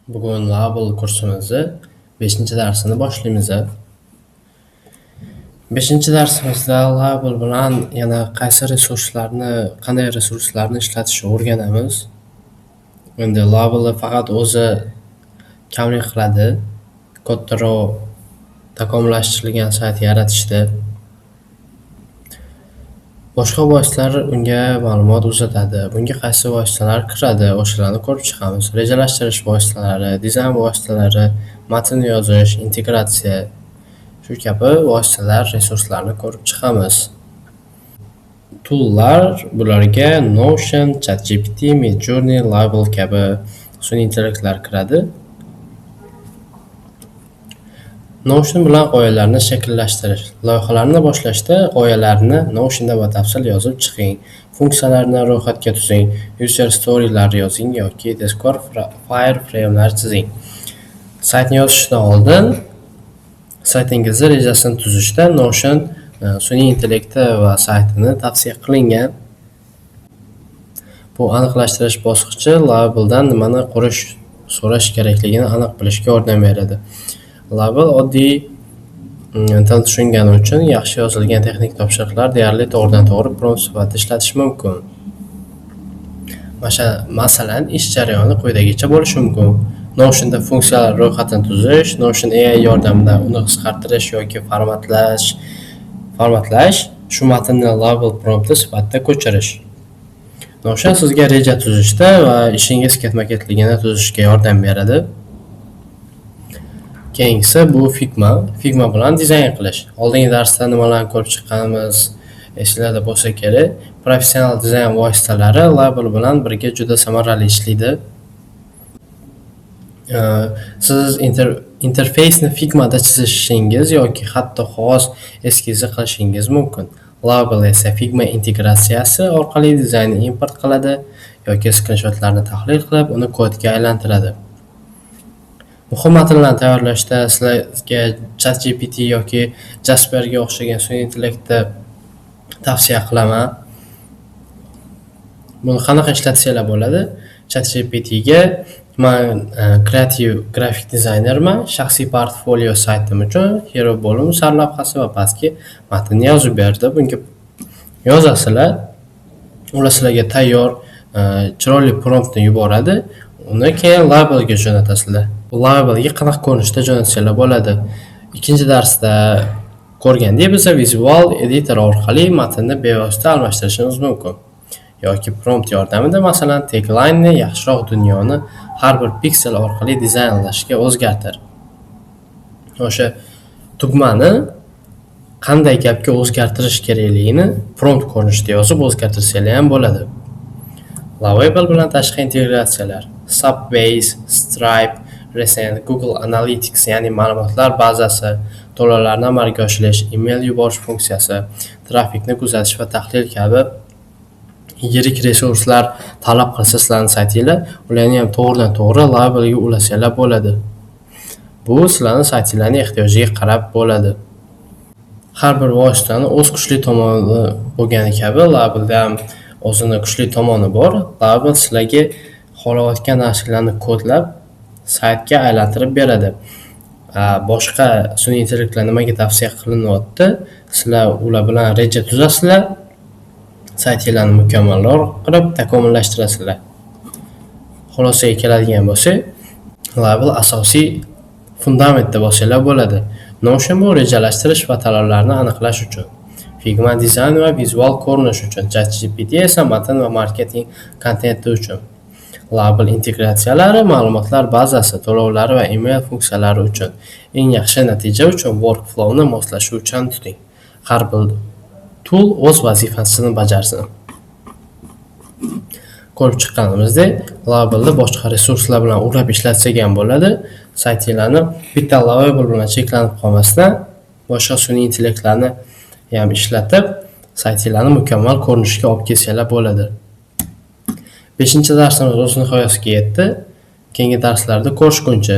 Bugun Lovable kursimizni 5-darsini boshlaymiz. 5-darsimizda Lovable bilan yana qaysi resurslarni, qanday resurslarni ishlatishni o'rganamiz. Endi Lovable faqat o'zi kamlik qiladi kattaroq takomillashtirilgan sayt yaratishda. Boshqa vositalar unga ma'lumot uzatadi. Bunga qaysi vositalar kiradi, o'shalarni ko'rib chiqamiz. Rejalashtirish vositalari, dizayn vositalari, matn yozish, integratsiya, shu kabi vositalar, resurslarni ko'rib chiqamiz. Toollar bularga Notion, ChatGPT, Midjourney, Lovable kabi sun'iy intellektlar kiradi. Notion bilan g'oyalarni shakllashtirish. Loyihalarni boshlashda g'oyalarni Notionda batafsil yozib chiqing. Funksiyalarni ro'yxatga tuzing, user storylar yozing yoki tezkor wireframelar chizing. Saytni yozishdan oldin saytingizni rejasini tuzishda Notion sun'iy intellekti va saytini tavsiya qilingan. Bu aniqlashtirish bosqichi Lovabledan nimani qurish, so'rash kerakligini aniq bilishga yordam beradi. Lovable oddiy til tushungani uchun yaxshi yozilgan texnik topshiriqlar deyarli to'g'ridan-to'g'ri prompt sifatida ishlatish mumkin. Masalan, ish jarayoni quyidagicha bo'lishi mumkin. Notionda funksiyalar ro'yxatini tuzish, Notion AI yordamida uni qisqartirish yoki formatlash, shu matnni Lovable prompti sifatida ko'chirish. Notion sizga reja tuzishda va ishingiz ketma-ketligini tuzishga yordam beradi. Keyingisi bu Figma. Figma bilan dizayn qilish. Oldingi darsda nimalarni ko'rib chiqqanimiz esinglarda bo'lsa kerak. Professional dizayn vositalari Lovable bilan birga juda samarali ishlaydi. Siz interfeysni Figmada chizishingiz yoki hatto qog'oz eskizi qilishingiz mumkin. Lovable esa Figma integratsiyasi orqali dizaynni import qiladi yoki skrinshotlarni tahlil qilib, uni kodga aylantiradi. Muhim matnlarni tayyorlashda sizlarga ChatGPT yoki Jasperga o'xshagan sun'iy intellektni tavsiya qilaman. Buni qanaqa ishlatsanglar bo'ladi? ChatGPTga man kreativ grafik dizaynerman, shaxsiy portfolio saytim uchun hero bo'lim sarlavhasi va pastki matnni yozib berdi. Bunga yozasizlar, ular sizlarga tayyor chiroyli promptni yuboradi. Uni keyin Lovablega jo'natasizlar. Lovablega qanaqa ko'rinishda jo'natsanglar bo'ladi? Ikkinchi darsda ko'rgandek, biza vizual editor orqali matnni bevosita almashtirishimiz mumkin. Yoki prompt yordamida, masalan, tagline'ni yaxshiroq dunyoni har bir piksel orqali dizaynlashga o'zgartir. O'sha tugmani qanday gapga o'zgartirish kerakligini prompt ko'rinishida yozib o'zgartirsanglar ham bo'ladi. Lovable bilan tashqi integratsiyalar Subbase, Stripe, Recent, Google Analytics, ya'ni ma'lumotlar bazasi, to'lovlarni amalga oshirish, email yuborish funksiyasi, trafikni kuzatish va tahlil kabi yirik resurslar talab qilsa sizlarni saytinglar, ularni ham to'g'ridan-to'g'ri Lovablega ulasanglar bo'ladi. Bu sizlarni saytinglarning ehtiyojiga qarab bo'ladi. Har bir vositani o'z kuchli tomoni bo'lgani kabi Lovable'da ham o'zini kuchli tomoni bor. Lovable sizlarga xohlayotgan narsalarni kodlab saytga aylantirib beradi. Boshqa sun'iy intellektlar nimaga tavsiya qilinyapti? Sizlar ular bilan reja tuzasizlar, saytinglarni mukammalroq qilib takomillashtirasizlar. Xulosaga keladigan bo'lsak, Lovable asosiy fundament deb olsanglar bo'ladi. Notion bu rejalashtirish va talablarni aniqlash uchun. Figma dizayn va vizual ko'rinish uchun, ChatGPT esa matn va marketing kontenti uchun. Lovable integratsiyalari ma'lumotlar bazasi, to'lovlar va email funksiyalari uchun. Eng yaxshi natija uchun workflowni moslashuvchan tuting. Har bir tool o'z vazifasini bajarsin. Ko'rib chiqqanimizdek, Lovable'ni boshqa resurslar bilan ulab ishlatsak ham bo'ladi. Saytinglarni bitta Lovable bilan cheklanib qolmasdan, boshqa sun'iy intellektlarni ham ishlatib, saytinglarni mukammal ko'rinishga olib kelsanglar bo'ladi. 5-darsimiz o'z nihoyasiga yetdi. Keyingi darslarda ko'rishguncha.